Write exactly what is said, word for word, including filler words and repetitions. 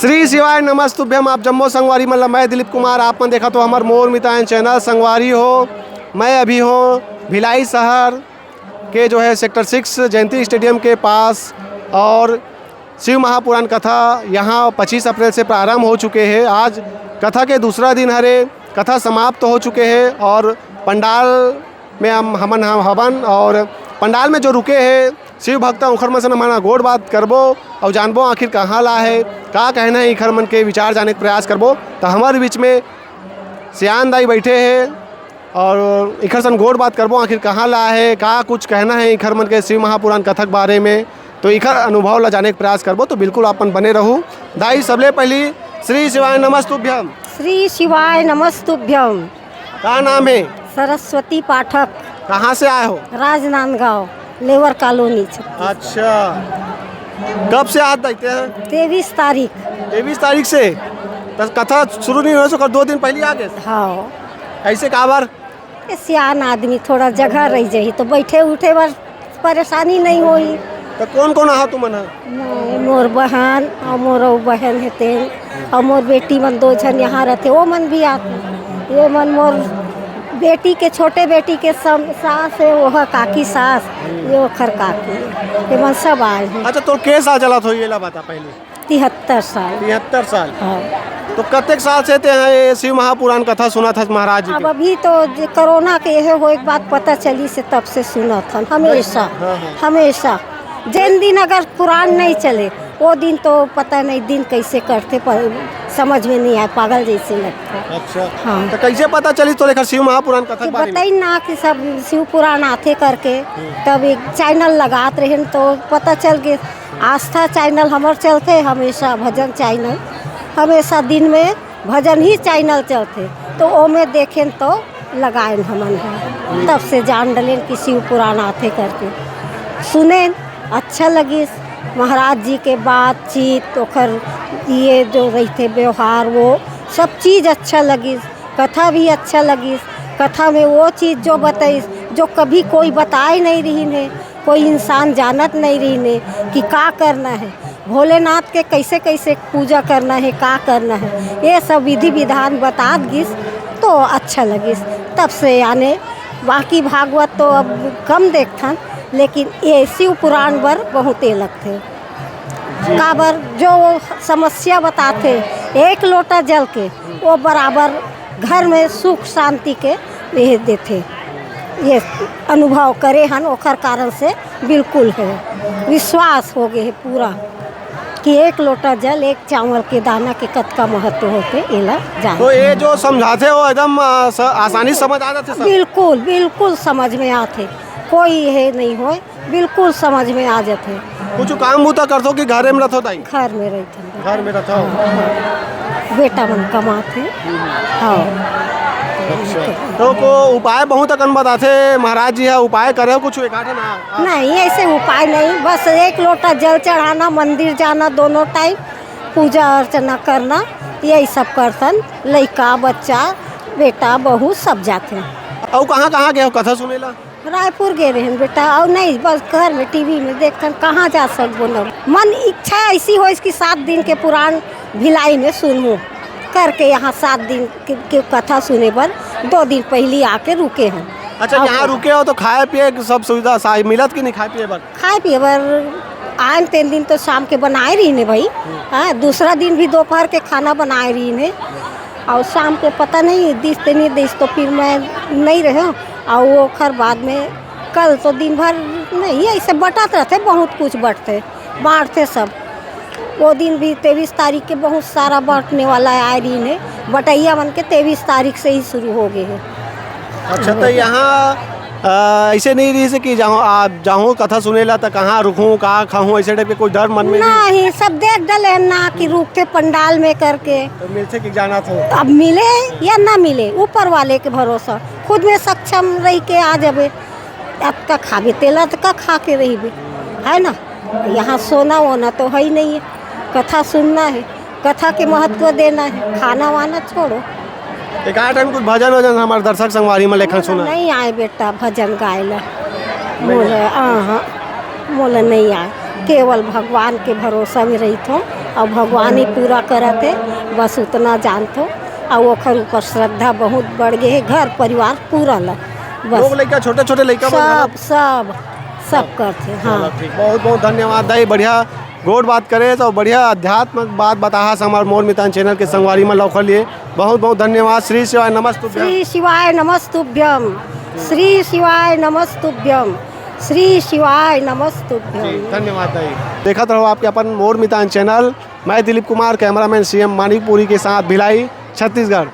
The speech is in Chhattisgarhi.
श्री शिवाय नमस्तुभ्यम। आप जम्मो संगवारी मन ला मैं दिलीप कुमार, आप मन देखत हो हमर मोर मितान चैनल। संगवारी हो, मैं अभी हो भिलाई शहर के जो है सेक्टर सिक्स जयंती स्टेडियम के पास और शिव महापुराण कथा यहाँ पच्चीस अप्रैल से प्रारंभ हो चुके हे। आज कथा के दूसरा दिन हरे, कथा समाप्त हो चुके हे और पंडाल में हम, हमन हम हवन और पंडाल में जो रुके हे शिव भक्त, ओखर मन से हमन गोठ बात करबो और जानबो आखिर कहाँ ला हे, का कहना हे, इखर मन के विचार जाने के प्रयास करबो। तो हमारे बीच में सियान दाई बैठे हे और इखर सन गोठ बात करबो आखिर कहाँ ला हे, का कुछ कहना हे इखर मन के शिव महापुराण कथा के बारे में। तो इखर अनुभव ला जाने के प्रयास करबो। तो बिल्कुल अपन बने रहू। दाई, सबले पहली श्री शिवाय नमस्तुभ्यम। श्री शिवाय नमस्तुभ्यम। का नाम हे? सरस्वती पाठक। कहाँ से आए हो? राजनांदगांव, लेबर कॉलोनी। अच्छा, कब से आज देखते हैं? तेईस तारीख। तेईस तारीख से? तो कथा शुरू नहीं हो सका, दो दिन पहले आ गए? हाँ। ऐसे काबर? ये सियान आदमी, थोड़ा जगह रह जाही तो बैठे उठे बर परेशानी नहीं होही। तो कौन कौन आहा तुमन ह? मैं, मोर बहन और मोर अउ बहन हे तेन, और मोर बेटी मन दो झन यहाँ रहते, वो मन भी आते। ये मन मोर बेटी के, छोटे बेटी के सम-, सास है, वो है काकी सास, ये ओखर काकी, ये मन सब आए हैं। अच्छा, तो के साल चलत हो, ये ला बता पहले। तिहत्तर साल। तिहत्तर साल। हाँ। तो कतेक साल से ते हैं ये शिव महापुराण कथा सुनत हस महाराज जी अब के? अभी तो जे कोरोना के ये होए के बाद पता चली से तब से सुनत हन, हमेशा, हाँ, हाँ। हमेशा। जिन दिन अगर पुराण नहीं चले, वो दिन तो पता नहीं दिन कैसे करते, पर समझ में नहीं आए, पागल जैसे लगते। अच्छा। हाँ। तो कैसे पता चली तो लेकर शिव महापुराण कथा कि के बारे में? बताई ना कि सब शिव पुराण आथे करके, हम्म। तब एक चैनल लगात रहे तो पता चल गए। आस्था चैनल हमर चलथे हमेशा, भजन चैनल हमेशा दिन में भजन ही चैनल चलथे, तो ओमे देखेन तो लगाएन हमन ह, तब से जान डलेन कि शिव पुराण आथे करके। सुनेन, अच्छा लगिस। महाराज जी के बातचीत, ओखर ये जो रहिथे व्यवहार, वो सब चीज अच्छा लगिस। कथा भी अच्छा लगिस। कथा में वो चीज जो बताइस, जो कभी कोई बताए नहीं रहिन हे, कोई इंसान जानत नहीं रहिन हे कि का करना है, भोलेनाथ के कैसे कैसे पूजा करना है, का करना है, ये सब विधि विधान बतात गिस तो अच्छा लगिस। तब से याने बाकी भागवत तो अब कम देखथन, लेकिन ये शिव पुराण बर बहुते लगथे। काबर जो वो समस्या बताथे एक लोटा जल के, वो बराबर घर में सुख शांति के भेज देथे। ये अनुभव करे हन, ओखर कारण से बिल्कुल है, विश्वास हो गए है पूरा कि एक लोटा जल, एक चावल के दाना के कतका महत्व होथे, एला जान। तो ये जो समझाथे, वो एकदम, आ, स-, आसानी से समझ आ जाथे सब? बिल्कुल, बिल्कुल समझ में आथे, कोई ये नहीं होय, बिल्कुल समझ में आ जाथे। कुछ काम बूता करथो कि घरे में रथो दाई? घर में रहिथन। घर में रथो? बेटा मन कमाथे। हाँ। अच्छा। तो को उपाय बहुत अकन बताथे महाराज जी ह, उपाय करे हो कुछ एक आठ ना? नहीं, ऐसे उपाय नहीं, बस एक लोटा जल चढ़ाना, मंदिर जाना दोनों टाइम, पूजा अर्चना करना, यही सब करथन। लइका, बच्चा, बेटा, बहू सब जाथे। अउ कहाँ, कहाँ गए हो कथा सुने ला? रायपुर गे रहेन बेटा, अउ नहीं, बस घर में टीवी में देखथन, कहाँ जा सकबो न। मन इच्छा ऐसी होइस कि सात दिन के पुराण भिलाई में सुनहूँ करके यहाँ सात दिन के, के कथा सुने बर दो दिन पहली आके रुके हन। अच्छा, अउ यहाँ रुके हो तो खाए पिए के सब सुविधा सा-, मिलत कि नहीं खाए पिए बर? खाए पिए बर आन तेन दिन तो शाम के बनाए रहिन हे भाई। हाँ, दूसरा दिन भी दोपहर के खाना बनाए रहिन हे। अउ शाम के पता नहीं दिस ते नहीं दिस, तो फिर मैं नहीं रहे। अउ ओखर बाद में कल तो दिन भर नहीं, ऐसे बटत रहथे, बहुत कुछ बटथे, बांटथे सब। वो दिन भी तेईस तारीख के बहुत सारा बांटने वाला आए रहिन हे। बटैया मन के तेईस तारीख से ही शुरू हो गए हैं। अच्छा, तो यहाँ, अ, ऐसे नहीं रही से कि जाऊँ, आप जाऊँ कथा सुने ला, तो कहाँ रुकूँ, कहाँ खाऊँ, ऐसे टाइप के कोई डर मन में नहीं? नहीं, सब देख डले हैं ना कि रुक के पंडाल में करके। तो मिलथे कि जाना था? अब मिले या ना मिले, ऊपर वाले के भरोसा। खुद में सक्षम रह के आ जाबे, अतका खाबे तेला, अतका खा के रहिबे, है ना? यहाँ सोना वोना तो है ही नहीं है, कथा सुनना है, कथा के महत्व देना है, खाना वाना छोड़ो। एक आध ठन कुछ भजन वजन हमारे दर्शक संगवारी में लेखन सुना। नहीं आए बेटा भजन गाए ला, मोला, हाँ, हाँ, मोला नहीं आए। केवल भगवान के भरोसा में रहिथों, अउ भगवान ही पूरा करत हे, बस उतना जानथो। अउ ओखर ऊपर श्रद्धा बहुत बढ़ गे हे, घर परिवार पूरा ला। बस लोग लइका, छोटे-छोटे लइका मन सब, घलो सब, सब करथे, हाँ। चलो ठीक, बहुत बहुत धन्यवाद दाई, बढ़िया गोठ बात करे तो बढ़िया आध्यात्मिक बात बताहा हमर मोर मितान चैनल के संगवारी मन ला ओखर लिए बहुत बहुत धन्यवाद। श्री शिवाय नमस्तुभ्यम। श्री शिवाय नमस्तुभ्यम। श्री शिवाय नमस्तुभ्यम। श्री शिवाय नमस्तुभ्यम। जी, धन्यवाद दाई। देखत रहो आपके अपन मोर मितान चैनल। मैं दिलीप कुमार, कैमरामैन सीएम मानिकपुरी के साथ भिलाई, छत्तीसगढ़।